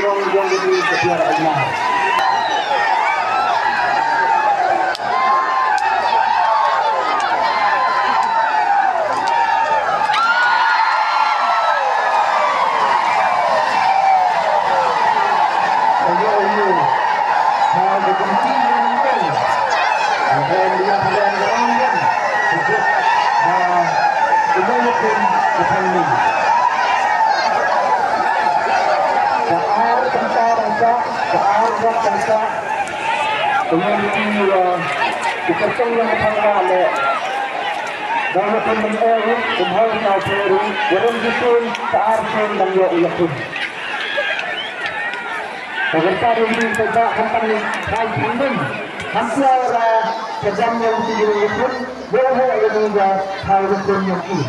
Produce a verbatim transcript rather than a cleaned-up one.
Jong jong di ka tiar ai na. Ayo ayo. Ha ka kumti yang pen. Ayo dia yang orang yang. Sejak ha kumti yang pen. Ka ar pynta bangsa, ka ar bangsa. Ka mem ki wa u kyrtong ïa ka thangla leh. Dang na pynban eh kumhoi na pheru. Warem jitun ka ar sien dang ïoh ïa pun. Ka kyrta dei dei ka ba kham pang ni khai pang ni. Kham pia ra ka jam ïa u ti ïa pun. Bo ho ïa ni ga khai ïa pun ïa ki.